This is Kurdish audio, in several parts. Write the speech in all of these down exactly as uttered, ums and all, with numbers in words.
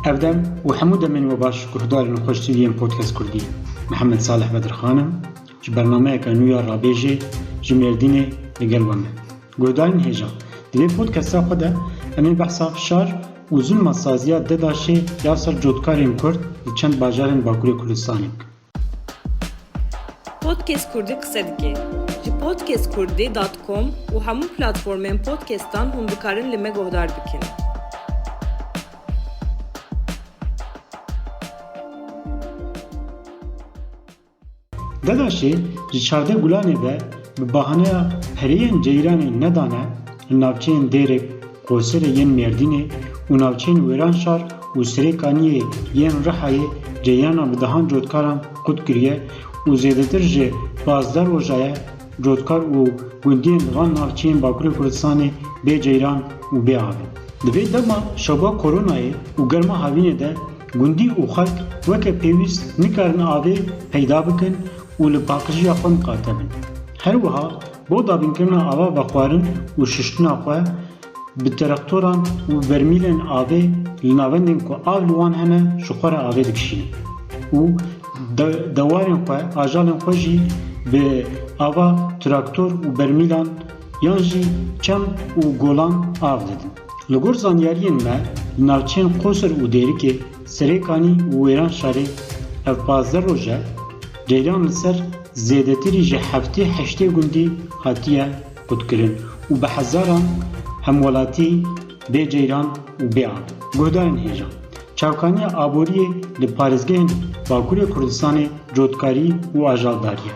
Ev dem û hemû demên we baş, guhdarên xweştî yên Podcast Kurdî. Mihemed Salih Bedirxan im, ji bernameyeke nû ya Rabêjê ji Mêrdînê li gel we me. Guhdarên hêja, di vê podcasta xwe de em ê behsa fişar û zulma saziya DEDAŞê ya ser cotkarên Kurd li çend bajarên Bakurê Kurdistanê bikin. Podcast Kurdî qise dike. Ji podcast kurdî dot com û hemû platformên podcastan hûn dikarin li me guhdar bikin. DEDAŞê ji çardeh Gulanê ve bi bahaneya pereyên ceyranê nedane li navçeyên Dêrek, Qoserê yên Mêrdînê û navçeyên Wêranşar û Serêkaniyê yên Rihayê ceyrana bi dehan cotkaran qut kiriye û zêdetir ji pazdeh roja ye cotkar û gundiyên li van navçeyên Bakurê Kurdistanê bê ceyran û bê avê. Di vê dema şoba koronayê û germa havînê de gundî û xelk weke pêwîst nikarin avê peyda bikin û li paqijiya xwe miqate bin. Her wiha bo dabînkirina ava vexwarin û şiştina xwe bi traktoran û bermîlên avê li navendên ku av li wan hene ji xwe re avê dikişînin û de-, dewarên xwe, ajalên xwe jî bi ava traktor û bermîlan yan jî çem û golan av didin. Li gor zanyariyên me, li navçeyên Qoser û Dêrikê, Serêkanî û Wêranşarê ev pazdeh roj e ceyran li ser zêdetirî ji heftê heştê gundî hatiye qutkirin û bi hezaran hemwelatî bê ceyran û bê av. Guhdarên hêja, çavkaniya aboriyê li parêzgehên Bakurê Kurdistanê cotkarî û ajal dariye.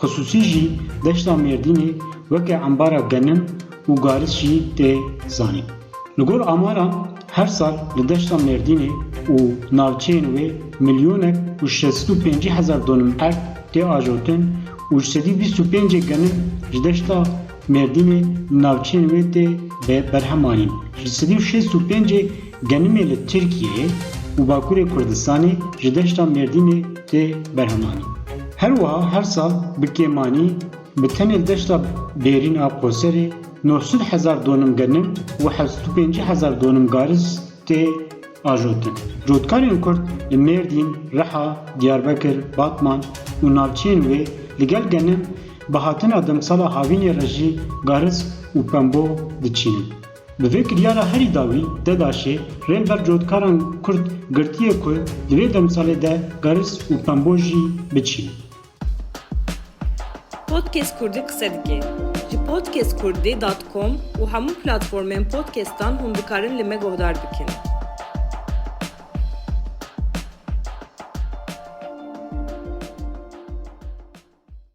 Xisûsî jî deşta Mêrdînê weke embara genim û garis jî tê zanîn. Li gor amaran, her sal li deşta Mêrdînê û navçeyên wê milyonek û şêst û pêncî hezar donim erd tê ajotin û ji sedî bîst û pêncê genim ji deşta Mêrdînê li navçeyên wê tê be-, berhemanîn. Ji sedî û şêst û pêncê genimê li Tirkiyeyê û Bakurê Kurdistanê ji deşta Mêrdînê tê berhemanîn. Her wiha her sal bi kêmanî bi tenê li deşta Bêrîn a Qoserê neh sed hezar donim genim û heşt sed û pêncî hezar donim garis tê ajotin. Cotkarên Kurd li Mêrdîn, Riha, Diyarbekir, Batman û navçeyên wê li gel genim bi hatina demsala havînê re jî garis û pembo diçînin. Bi vê kiryara herî dawî, DEDAŞê rê li ber cotkaran Kurd girtiye ku di vê demsalê de garis û pembo jî biçînin. Podcast Kurdî qise dike. Ji podcast kurdî dot com û hemû platformên podcastan hûn dikarin li me guhdar bikin.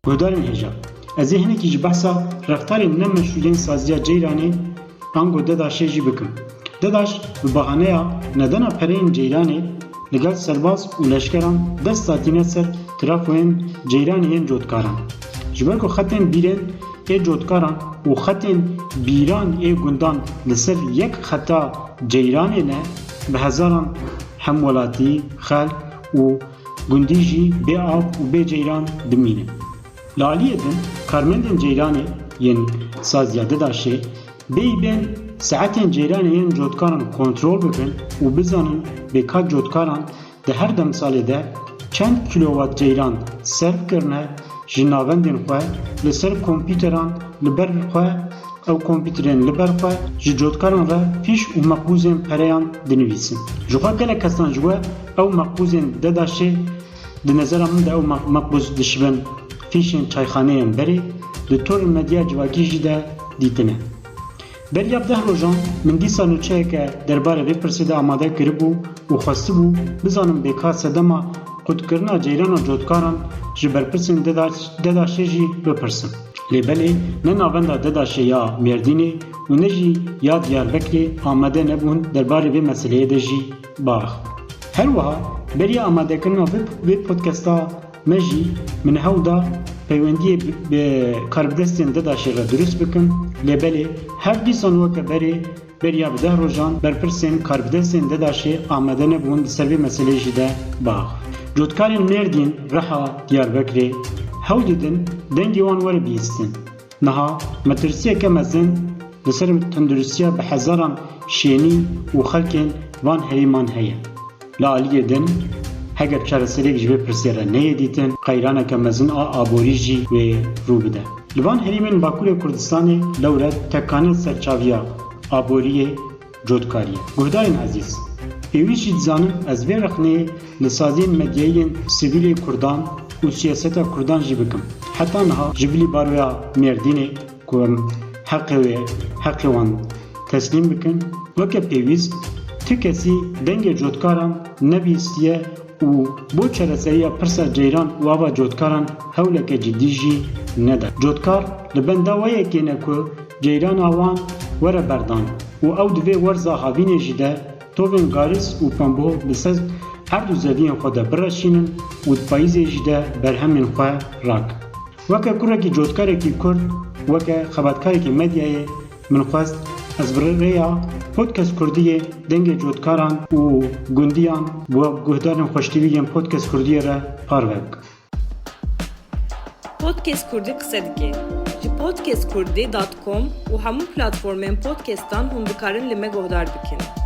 Guhdarên hêja, ez ê hinekî ji behsa reftarên ne meşrû yên saziya ceyranê ango DEDAŞê jî bikim. DEDAŞ bi bahaneya nedana pereyên ceyranê li gel serbaz û leşkeran dest datîne ser trafoyên ceyranê yên cotkaran. Ji ber ku xetên bîrên ê cotkaran û xetên bîran ê gundan li ser yek xeta ceyranê ne, bi hezaran hemwelatî, xelk û gundî jî bê av û bê ceyran dimînin. Li aliyê din, karmendên ceyranê yên saziya DEDAŞê bêyî bên saetên ceyranê yên cotkaran kontrol bikin û bizanin bê ka cotkaran di her demsalê de çend kîlowat ceyran serf kirine ji navendên xwe li ser kompîteran li ber xwe, ew kompîterên li ber xwe ji cotkaran re fîş û meqbûzên pereyan dinivîsin. Ji xwe gelek kesan ji we ew meqbûzên DEDAŞê, di nezera min de ew me-, meqbûz dişibin fîşên çayxaneyên berê, di torên medya civakî jî de dîtine. Beriya deh rojan min dîsa nûçeyeke derbarê vê pirsê de amade kiribû û xwestibû bizanim bê ka sedema qutkirina ceyrana cotkaran ji berpirsên DEDAŞ-, DEDAŞê jî bipirsim. Lê belê ne navenda DEDAŞê ya Mêrdînê û ne jî ya Diyarbekirê amade nebûn derbarê vê meseleyê de jî biaxivin. Her wiha beriya amadekirina vê, vê podcasta me jî min hewl da peywendiyê bi, bi karbidestên DEDAŞê re dirust bikim, lê belê her dîsan weke berê beriya bi deh rojan berpirsên karbidestên DEDAŞê amade nebûn di ser vê meseleyê jî de biaxivin. Cotkarên Mêrdîn, Riha, Diyarbekirê hewl didin dengê wan were bihîstin. Niha metirsiyeke mezin li ser tenduristiya bi hezaran şênî û xelkên van herêman heye. Li aliyê din, heger çareseriyek ji vê pirsê re neyê dîtin, qeyraneke mezin a aborî jî wê rû bide. Li van herêmên Bakurê Kurdistanê lewre tekane serçaviya aboriyê cotkarî ye. Guhdarên ezîz, pêwîst jî dizanim ez vê rexneyê li saziyên medyayî yên sivîlê Kurdan û siyaseta Kurdan jî bikim. Heta niha ji bilî baroya Mêrdînê ku em heqê wê, heqê wan teslîm bikin, weke pêwîst ti kesî dengê cotkaran nebihîstiye û bo çareseriya pirsa ceyran û ava cotkaran hewleke cidî jî neda. Cotkar li benda wê yekê ne ku ceyrana wan were berdan û ew di vê werza havînê jî de tovên garîs û pembo bi ser erd û zeviyên xwe de bireşînin û di payîzê jî de berhemên xwe rakin. Weke kurekî cotkarekî Kurd, weke xebatkarekî medyayê, min xwest ez bi rêya Podcast Kurdiyê dengê cotkaran û gundiyan bi we guhdarên xweştîwî yên Podcast Kurdiyê re parve bikim. Podcast Kurdî qise dike. Ji podcast kurdî dot com û hemû platformên podcastan hûn dikarin li me guhdar bikin.